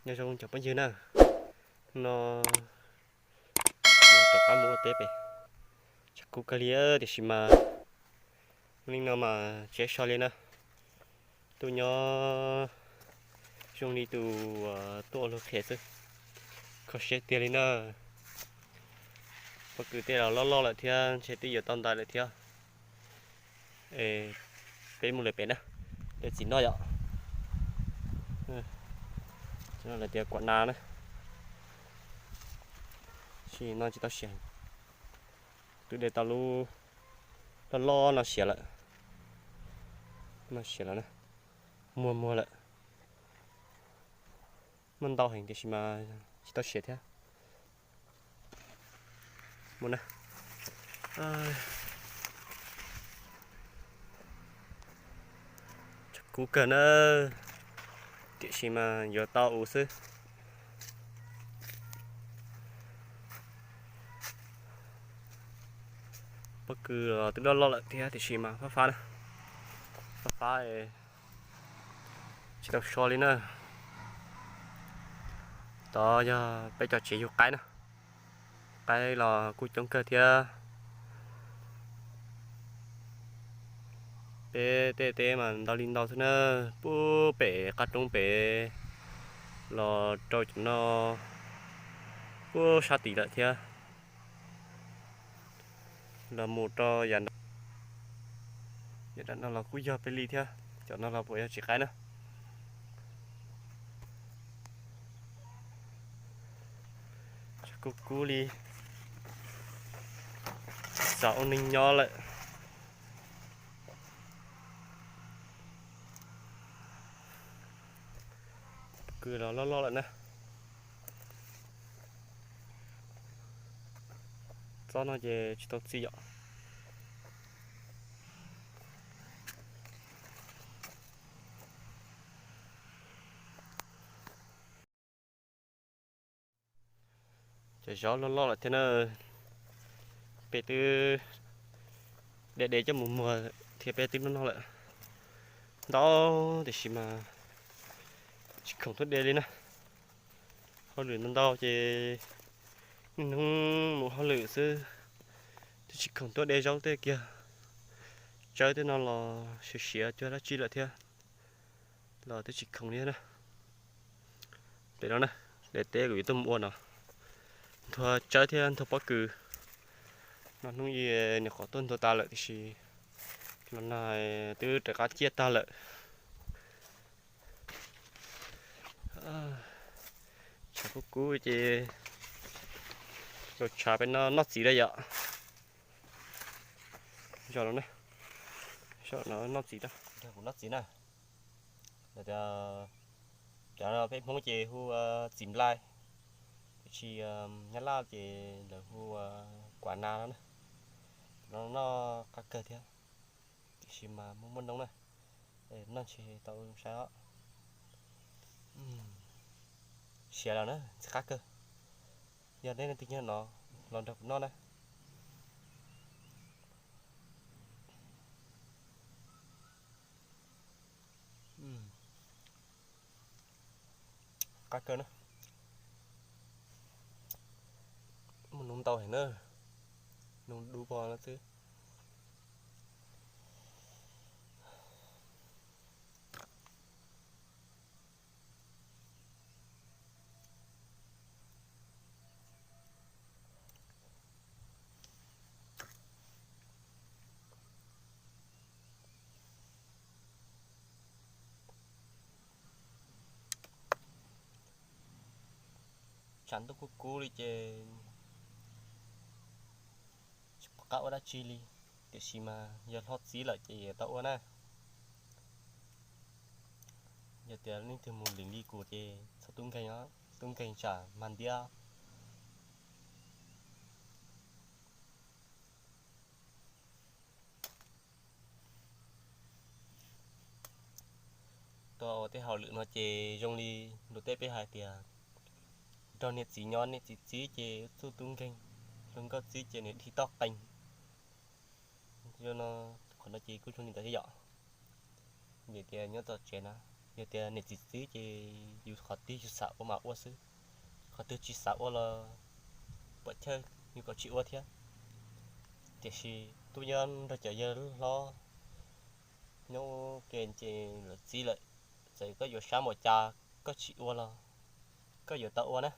Nyob zoo cov phooj ywg na, no rov qab mus ua teb pem, tshav kub kawg li tiam sis mas li no mas tsis so li na. Tuaj nyob zoo li tus tuaj ua luag qhia xwb, kho siab tiag li na. Pob kws tej los loj loj lawm thiab ntshe twb yuav tau ntais lawm thiab. Peb mus lawm pem na, peb txiv noj yom. Lawv tias kuam nas na, tab sis no tsis tau siav. Twb de tau lub loj loj no siav lawm, no siav lawm na, muag muag lawm. Muaj ntau heev tiam sis mas tsis tau siav thiab. Mus na. Tshav kub kawg na, tiam sis mas yuav tau ua xwb. Pob kws los twb loj loj lawm thiab tiam sis mas fab fab na, fab fab tsis tau so li na. Tod yog peb cov tsev yug qaib na, qaib los kuj coob kawg thiab. Peb tej teb mas ntau li ntau xwb na, puag pem qab roob pem los rau cov no puag sab tid lawm thiab. Los mus rau yav no, yav no los kuj yog peb li thiab, cov no los puas yog tsev qaib na. Tshav kub kub li, tsis xav ua neeg nyob lawm. Kws los loj loj lawm na. Txob no ces tsis tau txi yom. Ces zov loj loj lawm thiab na, peb twb de de coj mus muag thiab peb twb noj noj lawm. Ntau tiam sis mas tsis khoom tuaj de li na. Hauj lwm ntau ntau ces niaj hnub mus hauj lwm xwb, twb tsis khoom tuaj de zaub tej kiag. Tsawb tej no los siav siav cuag dab tsi lawm thiab, los twb tsis khoom li na. Pem no na, daim teb kuv yuav tuaj mus ua no, nthua tsawb thiab nthua pob kws. No hnub ib nyuam qhuav tuaj nthua tas lawm tiam sis los no twb rov qab ciaj tag lawm. Tshav kub kub ces, tshav peb no noj txiv lawm yom. Zos no, zos no noj txiv, kuv noj txiv na. Cov peb Hmoob ces hu txiv nplai, tiam sis Nyab Laj ces lawv hu kuam nas no na. Cov no noj qab kawg thiab, tiam sis mas muaj muaj noob na, noj ntshe tau zoo saib os. Siav los na, ntxim qab kawg. Yog nej leej twg nyob no los nrog kuv noj na. Qab kawg na. Muaj noob ntau heev na, noob dub pog no xwb. Tshav ntuj kub kub li ces tsis pom qab ua dab tsi li, tiam sis mas yog hlob txib lawm ces yuav tau ua na. Yog tias leej twg mus lim li kuv ces txhob tub nkeeg os, tub nkeeg tsam mag ntiab. Tuaj ua tej hauj lwm no ces zoo li luag tej peb hais tias nrog niam txiv nyob, niam txiv txib ces txhob tub nkeeg, luag nkauj txib ces niam dhia toj qees. Yog no, qhov no ces kuj zoo li ntawd thiab yom. Vim tias nyob tom tsev na, Yog tias niam txiv txib ces yus qhov twg yus xav ua mas ua xwb, qhov twg tsis xav ua los puam chawj yus kom tsis ua thiab. Tiam sis twb nyob nrog cov yawg hlob nyob ua ke ces lawv txib lawm, txawm koj yuav sab npaum cas koj tsis ua los koj yuav tau ua na.